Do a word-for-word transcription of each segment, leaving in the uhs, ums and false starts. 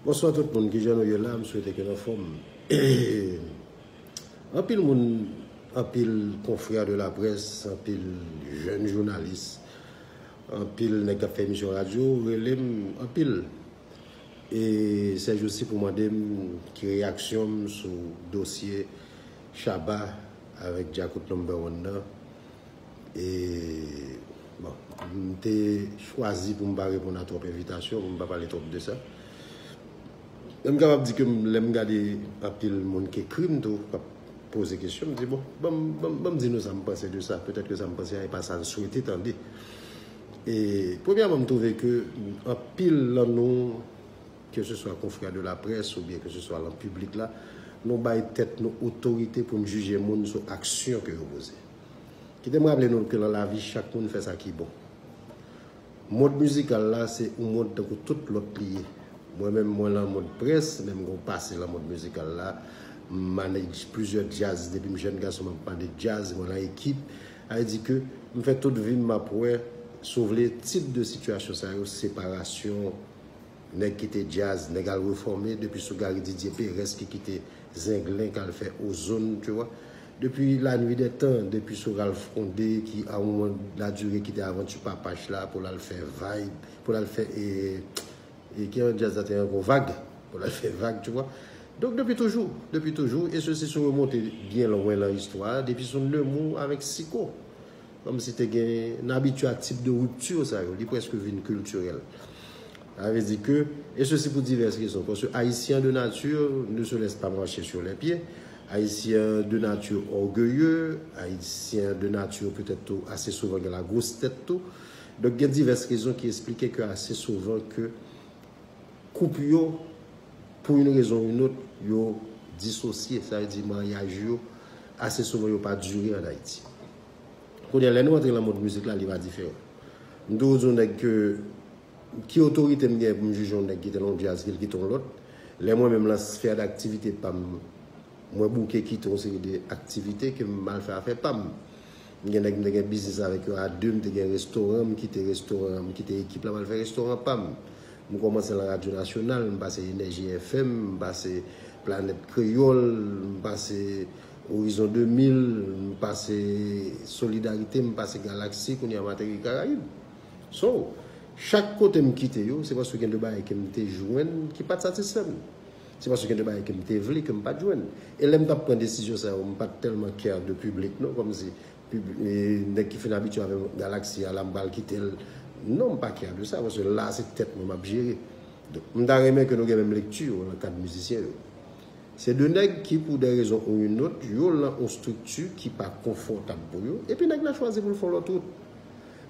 Bonswa tout moun, kijan nou ye la? M swete ke n anfòm. Anpil moun, anpil konfrè de la près, anpil jèn jounalis, anpil nèg k ap fè emisyon radyo rele m anpil. E sèjousi pou mande m ki reyaksyon m sou dosye Shabba avèk Djakout Number One nan. E bon, m te chwazi pou m pa reponn a twòp envitasyon, pou m pa pale twòp de sa. E m kapab di ke m, lè m gade anpil moun ki ekri m tou, k ap poze kesyon, m di, bon, ban m, ban m, ban m di nou sa m panse de sa. Petèt ke sa m panse a e pa sa n swete tande. E premyèman, m twouve ke anpil nan nou, ke se swa konfrè de la près oubyen ke se swa lan piblik la, nou bay tèt nou otorite pou n jije moun sou aksyon ke yo poze. Kite m raple nou ke lan lavi, chak moun fè sa ki bon. Mond mizikal la, se yon mond tankou tout lòt li ye. Mwen menm, mwen lan mond près, men m gon pase lan mond mizikal la. M manage plizyè djaz, depi m jèn gason, m ap manage djaz, mwen lan ekip. Sa vle di ke m fè tout vi m, m ap wè, si w vle, tip de sitiyasyon sa yo, separasyon, nèg kite djaz, nèg al refòme, depi sou Gary Didier Perez ki kite Zenglen k al fè Ozone, tu vois. Depi La Nuit des Temps, depi sou Ralph Condé ki, a yon moman la dire, kite avanti papach la pou l al fè vibe, pou l al fè, e, e ki an djaz la te ankò, vag, pou l al fè vag, tu vois. Donk, depi toujou, depi toujou, e sesi si w remonte byen lwen lan istwa, depi sou Nemours avèk Siko. Kòmsi te gen, n abitye a tip de ripti sa yo, li prèske vin kiltirèl. Sa vle di ke, e sesi pou divès rezon, paske Ayisyen de nature ne se laisse pas marcher sur les pieds. Ayisyen de nature orgueilleux, Ayisyen de nature petèt tou ase souvan gen lagwostèt tou. Donk, gen divès rezon ki esplike ke ase souvan ke koup yo, pou yon rezon ou yon lòt, yo disosye. Sa vle di maryaj yo, ase souvan yo pa dire ann Ayiti. Kounye a, lè nou antre lan mond mizik la, li pa diferan. M toujou di yon nèg ke, ki otorite m gen pou m jije yon nèg ki te lan yon djaz, ke l kite yon lòt? Lè mwen menm lan sfè daktivite pa m, mwen bouke kite yon seri de aktivite ke m al fè afè pa m. M gen nèg m te gen biznis avèk yo a de, m te gen restoran, m kite restoran, m kite ekip la, m al fè restoran pa m. M kòmanse lan Radyo Nasyonal, m pase Enèji F M, m pase Planèt Kreyòl, m pase Orizon de mil, m pase Solidarité, m pase Galaxy, kounye a m ateri Karayib. So, chak kote m kite yo, se paske gen de bagay ke m te jwenn ki pa t satisfè m. Se paske gen de bagay ke m te vle ke m pa t jwenn. E lè m t ap pran desizyon sa yo, m pa t tèlman care de piblik non, kòmsi pib-, e, nèg ki fin abitye avè m, Galaxy a la, m pral kite l. Non, m pa care de sa, paske la se tèt mwen m ap jere. Donk, m ta renmen ke nou gen menm lekti lan kad mizisyen yo. Se de nèg ki, pou de rezon ou yon lòt, yo lan yon estrikti ki pa konfòtab pou yo, epi nèg la chwazi pou l fè yon lòt wout.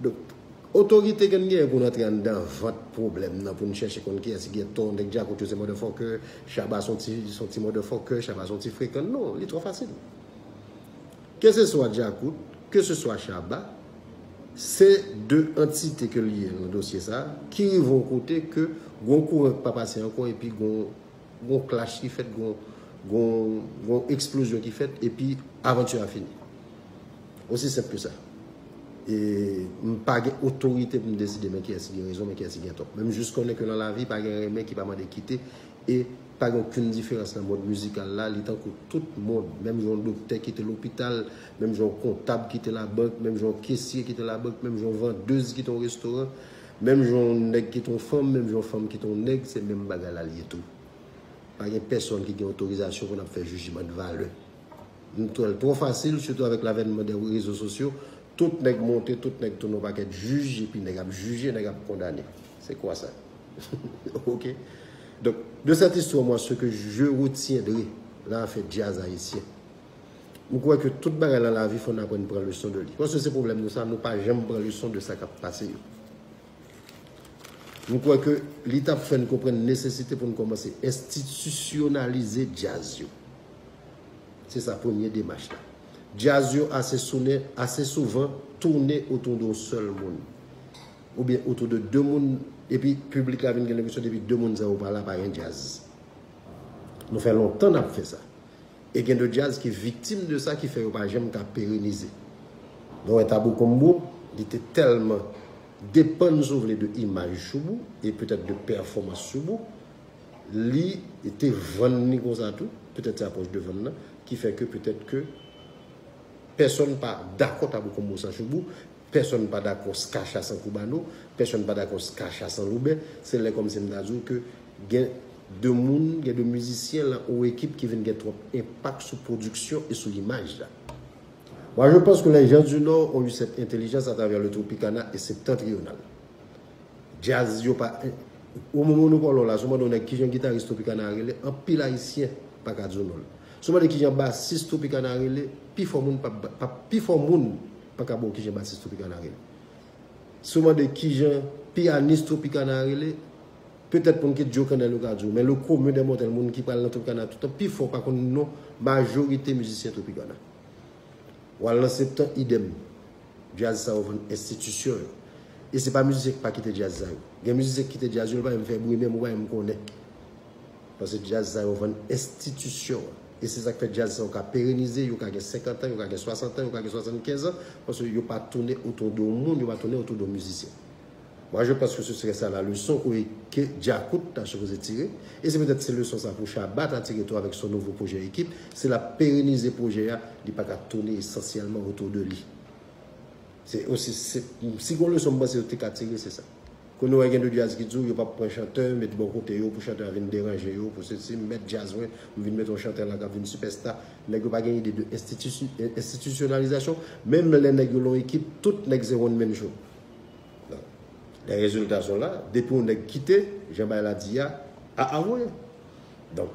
Donk, otorite ke n genyen pou n antre anndan vant pwoblèm nan, pou n chèche konn kiyès ki gen tò, nèg Djakout yo se motherfucker, Shabba se yon ti, se yon ti motherfucker, Shabba se yon ti frekan. Non, li twò fasil. Ke se swa Djakout, ke se swa Shabba, se de antite ke l ye lan dosye sa, ki rive yon kote ke gon kouran k pa pase ankò, epi gon, gon clash ki fèt, gon, gon, gon eksplozyon ki fèt, epi avanti a fini. Osi senp ke sa. E m pa gen otorite pou m deside men kiyès ki gen rezon, men kiyès ki gen tò. Men m jis konnen ke lan lavi, pa gen renmen ki pa mande kite, e pa gen okenn diferans lan mond mizikal la, li tankou tout mond, menm jan yon doktè kite lopital, menm jan yon kontab kite labank, menm jan yon kesye kite labank, menm jan yon vandèz kite yon restoran, menm jan yon nèg kite yon fanm, menm jan yon fanm kite yon nèg, se menm bagay la l ye tou. Pa gen pèsonn ki gen otorizasyon pou n ap fè jijman de valè. M twè l twò fasil, sitou avèk lavènman de rezo sosyo. Tout nèg monte, tout nèg tounen yon pakèt jij, epi nèg ap jije, nèg ap kondane. C'est quoi ça? Ok. Donc, de cette histoire, moi, ce que je retiendrai, lan afè djaz ayisyen, m kwè ke tout bagay lan lavi, fò n aprann pran leson de li. Paske se pwoblèm nou sa, nou pa janm pran leson de sa k ap pase yo. M kwè ke li t ap fè n konprann nesesite pou n kòmanse enstitisyonalize djaz yo. Se sa premye demach la. Djaz yo ase sounen, ase souvan tounen otou de yon sèl moun. Oubyen otou de de moun, epi piblik la vin gen lenpresyon depi de moun sa yo pa la, pa gen djaz. Nou fè lontan n ap fè sa. E gen de djaz ki viktim de sa, ki fè yo pa janm ka perenize. Nou wè Tabu Combo, li te tèlman depann, si w vle, de imaj Shoubou, e petèt de pèfòmans Shoubou, li te vann li konsa tou, petèt se apwòch de vann nan, ki fè ke petèt ke pèsonn pa dakò Tabou Konbo Sanchoubou, pèsonn pa dakò Skacha san Koubano, pèsonn pa dakò Skacha san Loubè. Se lè kòmsi m ta di w ke gen de moun, gen de mizisyen lan yon ekip ki vin gen twòp enpak sou pwodiksyon e sou imaj la. Moi, je pense que les gens du Nord ont eu cette intelligence à travers le Tropicana et Septentrional. Djaz yo pa. O moman nou pale w la, si w mande yon nèg kijan gitaris Tropicana rele, anpil Ayisyen pa ka di w non l. Si w mande kijan basis Tropicana rele, pifò moun pa, pa, pifò moun pa ka ba w kijan basis Tropicana rele. Si w mande kijan piyanis Tropicana rele, petèt moun ki djo kannèl yo ka di w, men le commun des mortels, moun ki pral nan Tropicana toutan, pifò pa konn non majorite mizisyen Tropicana. W al nan Septan, idèm. Djaz sa yo vann enstitisyon yo. E se pa mizisyen ki pa kite djaz sa yo. Gen mizisyen ki kite djaz yo, yo pa menm fè bri, menm ou pa menm konnen. Paske djaz sa yo vann enstitisyon an. E se sa k fè djaz sa yo ka perenize, yo ka gen senkant an, yo ka gen swasant an, yo ka gen swasannkenz an, paske yo pa tounen otou de yon moun, yo pa tounen otou de yon mizisyen. Moi, je pense que ce serait ça la leçon que, que Djakout ta sipoze tire. E se petèt se leson sa pou Shabba ta tire tou avèk son nouvo pwojè ekip. Se l ap perenize pwojè a, li pa ka tounen esansyèlman otou de li. Se osi, se, si gon leson m panse yo te ka tire, se sa. Kounye a gen de djaz ki di w yo p ap pran chantè, met bò kote yo pou chantè a vin deranje yo, pou sesi, m mèt djaz mwen, m vin met yon chantè la k ap vin sipèsta. Nèg yo pa gen ide de enstiti-, enstitisyonalizasyon. Menm lè nèg yo lan yon ekip, tout nèg se one man show. Donk, les résultats sont là. Depi yon nèg kite, jan bagay la di a, a avoye. Donk,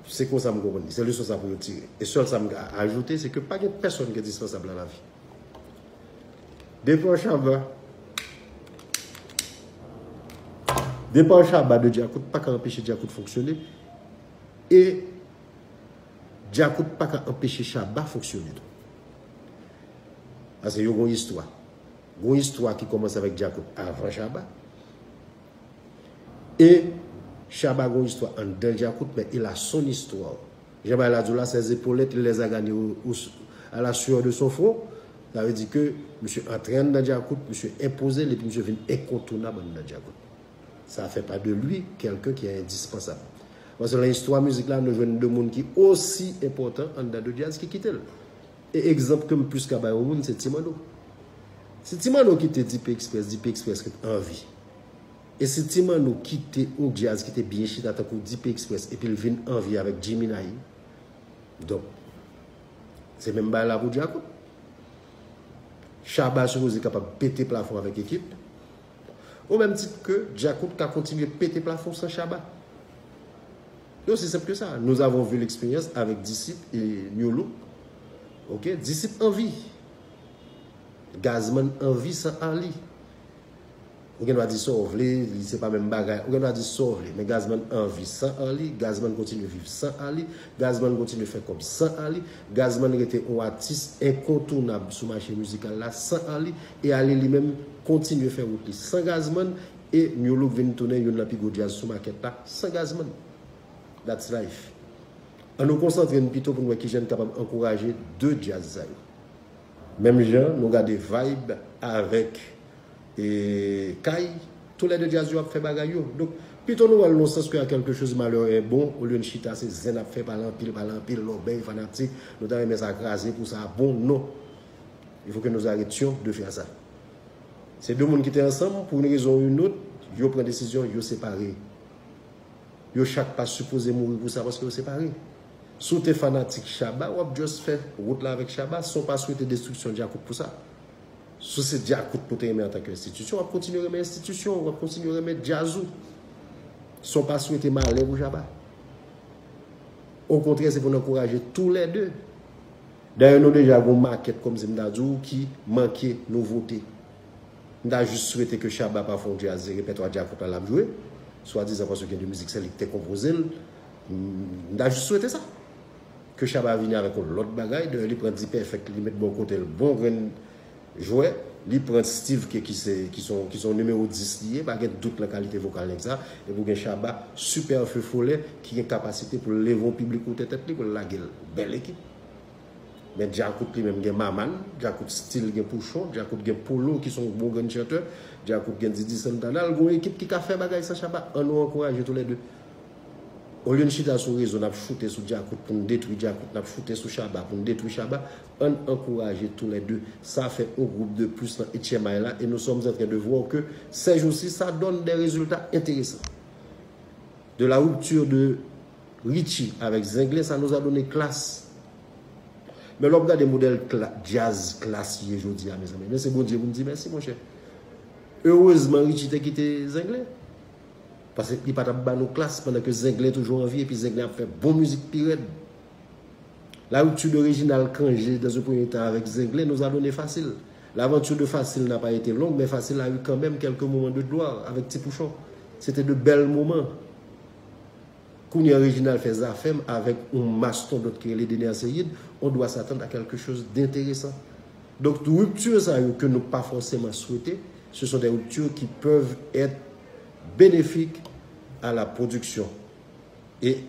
se konsa m konprann li. Se leson sa pou yo tire. E sèl sa m ka ajoute, se ke pa gen pèsonn ki endispansab nan lavi. Depa Shabba, depa Shabba de Djakout pa ka anpeche Djakout fonksyone. E Djakout pa ka anpeche Shabba fonksyone tou. Paske yo gon istwa. Gon istwa ki kòmanse avèk Djakout avan Shabba. E Shabba gon istwa anndan Djakout, men il a son histoire. Jan bagay la di w la, ses épaulettes, il les a gagnées au, au, à la sueur de son front. Sa vle di ke misye antre anndan Djakout, misye enpoze l, epi misye vin enkontounab anndan Djakout. Ça fait pas de lui quelqu'un qui est indispensable. Paske nan istwa mizik la, nou jwenn de moun ki osi enpòtan anndan de djaz ki kite l. E egzanp ke m plis ka bay yon moun, se Ti Manno. Si Ti Manno kite Dipe Express, Dipe Express ret anvi. E si Ti Manno kite yon djaz ki te byen chita tankou Dipe Express, epi l vin anvi avèk Jimmy Naï, donk, se menm bagay la pou Djakout. Shabba sipoze kapab pete plafon avèk ekip. Au même titre que Djakout ka kontinye pete plafon san Shabba. E aussi simple que ça. Nous avons vu l'expérience avec Disip e New Look. Ok, Disip anvi. Gazman anvi san Arly. Ou gen dwa di sa w vle, li se pa menm bagay. Ou gen dwa di sa w vle, men Gazman anvi san Arly, Gazman kontinye viv san Arly, Gazman kontinye fè kòb san Arly, Gazman rete yon atis enkontounab sou mache mizikal la san Arly, e Arly li menm kontinye fè wout li san Gazman, e New Look vin tounen youn nan pi gwo djaz sou makèt la san Gazman. That's life. Ann nou konsantre n pito pou n wè kijan n kapab ankouraje de djaz sa yo. Menm jan nou gade Vibe avèk e, Kay, toulède djaz yo ap fè bagay yo. Donk, pito nou wè l nan sans ke a quelque chose malheur est bon, olye n chita se zen n ap fè, pale anpil, pale anpil, lòbèy, fanatik, nou ta renmen sa kraze pou sa bon, non. Il faut que nous arrêtions de faire ça. Se de moun ki te ansanm, pou yon rezon ou yon not, yo pran desizyon, yo separe. Yo chak pa sipoze mouri pou sa paske yo separe. Si w te fanatik Shabba, w ap just fè wout la avèk Shabba, san w pa swete destriksyon Djakout pou sa. Si se Djakout pou te renmen antanke enstitisyon, w ap kontinye renmen enstitisyon, w ap kontinye renmen djaz ou. San w pa swete malè pou Shabba. Okontrè, se pou n ankouraje toulède. Dayè, nou deja gon makèt, kòmsi m ta di w, ki manke nouvote. M ta jis swete ke Shabba pa fè yon djaz, se repètwa Djakout la l ap jwe. Swadizan paske gen de mizik se li ki te konpoze l. M ta jis swete sa. Ke Shabba vini avèk yon lòt bagay, dayè li pran D-Perfect, li met bò kote l, bon grenn jwè, li pran Steve K ki se, ki se yon, ki se yon nimewo dis li ye, pa gen dout nan kalite vokal nèg sa, epi w gen Shabba, Super Feu Follet, ki gen kapasite pou l leve yon piblik wotè tèt li, pou l lage l. Bèl ekip. Men Djakout li menm gen Maman, Djakout still gen Pouchon, Djakout gen Polo ki se yon bon grenn chantè, Djakout gen Didi Santana, l gen yon ekip ki ka fè bagay san Shabba, ann nou ankouraje toulède. Olye n chita sou rezo, n ap choute sou Djakout pou n detwi Djakout, n ap choute sou Shabba pou n detwi Shabba. Ann ankouraje toulède. Sa fè yon gwoup de plis nan H M I la, et nous sommes en train de voir que ces jours-ci, ça donne des résultats intéressants. De la rupture de Richie avec Zenglen, ça nous a donné Klass. Men lè w ap gade modèl kla, djaz Klass ye jodi a, mezanmi, men se Bondye pou n di mèsi, monchè. Erezman, Richie te kite Zenglen. Paske li pa t ap ba nou Klass pandan ke Zenglen toujou an vi, epi Zenglen ap fè bon mizik pi rèd. La rupture de Réginald Cangé dans un premier temps avec Zenglen nous a donné Facile. L'aventure de Facile n'a pas été longue, mais Facile a eu quand même quelques moments de gloire avec Ti Pouchon. C'était de belles moments. Kounye a Réginald fè Zafèm avèk yon mastodont ki rele Dener Ceïde, on doit s'attendre à quelque chose d'intéressant. Donk, ripti sa yo ke nou pa fòseman swete, ce sont des ruptures qui peuvent être bénéfiques à la production et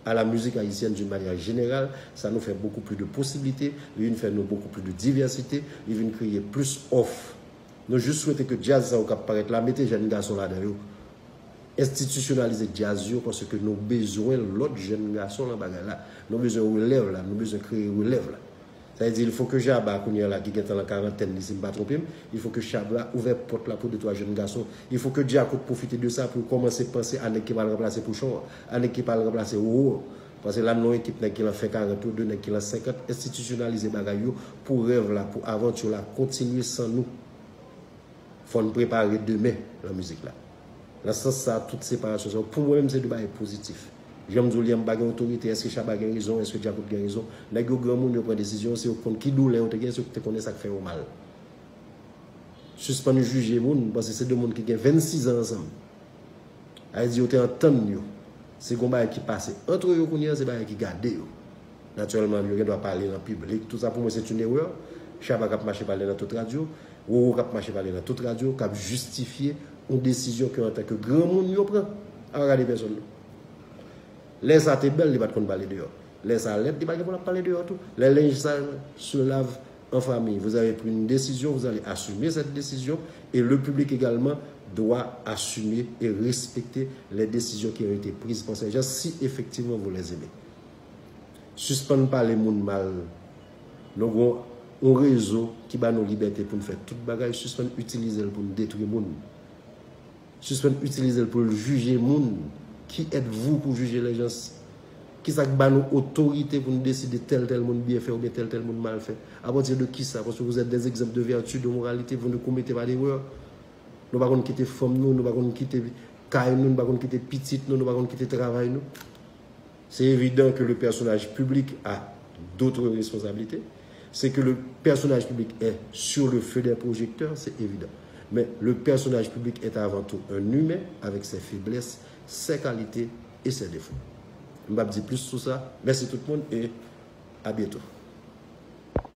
à la musique haïtienne d'une manière générale. Sa nou fè beaucoup plus de possibilités, li vin fè nou beaucoup plus de diversité, li vin kreye plis òf. Nou jis swete ke djaz sa yo k ap parèt la, mete jèn gason ladan yo. Enstitisyonalize djaz yo, paske nou bezwen lòt jèn gason nan bagay la. Nou bezwen relèv la, nou bezwen kreye relèv la. Sa vle di, il faut que Shabba, kounye a la, ki gentan nan karantèn li, si m pa twonpe m, il faut que Shabba ouvè pòt la pou de twa jèn gason. Il faut que Djakout pwofite de sa pou l kòmanse panse a nèg ki pral ranplase Pouchon an, a nèg ki pral ranplase Roro an. Paske la, nou yon ekip nèg ki lan fen karant yo, de nèg ki lan senkant, enstitisyonalize bagay yo pou rèv la, pou avanti la kontinye san nou. Fò n prepare demen lan mizik la. Nan sans sa, tout separasyon sa yo, pou mwen menm, se de bagay pozitif. Jan m di w li a, m pa gen otorite, èske Shabba gen rezon, èske Djakout gen rezon? Nèg yo granmoun, yo pran desizyon, se yo k konn ki doulè yo te gen, se yo k te konnen sa k fè yo mal. Sispann jije moun, m panse se de moun ki gen vennsis an ansanm. Sa vle di yo te antann yo. Se gon bagay ki pase ant yo kounye a, se bagay ki gade yo. Natirèlman, yo gen dwa pale nan piblik. Tout sa pou mwen se yon erè. Shabba k ap mache pale nan tout radyo, Roro k ap mache pale nan tout radyo, k ap jistifye yon desizyon ke antanke granmoun yo pran. A pa gade pèsonn non. Lè sa te bèl, li pa t konn pale deyò. Lè sa lèd, li pa gen pou l ap pale deyò tou. Lè lenj sal se lave en famille. Vous avez pris une décision, vous allez assumer cette décision et le public également doit assumer et respecter les décisions qui ont été prises par ces gens si effectivement vous les aimez. Sispann pale moun mal. Nou gon yon rezo ki ba nou libète pou n fè tout bagay, sispann itilize l pou n detwi moun. Sispann itilize l pou l jije moun. Qui êtes-vous pour juger les gens? Kisa k ba nou otorite pou n deside tèl tèl moun byen fè oubyen tèl tèl moun mal fè? À partir de kisa? Parce que vous êtes des exemples de vertu, de moralité, vous ne commettez pas d'erreur. Nou pa konn kite fanm nou, nou pa konn kite kay nou, nou pa konn kite pitit nou, nou pa konn kite travay nou. C'est évident que le personnage public a d'autres responsabilités. C'est que le personnage public est sur le feu des projecteurs, c'est évident. Mais le personnage public est avant tout un humain avec ses faiblesses, ses qualités et ses défauts. M p ap di plis sou sa. Mèsi tout moun e a byento.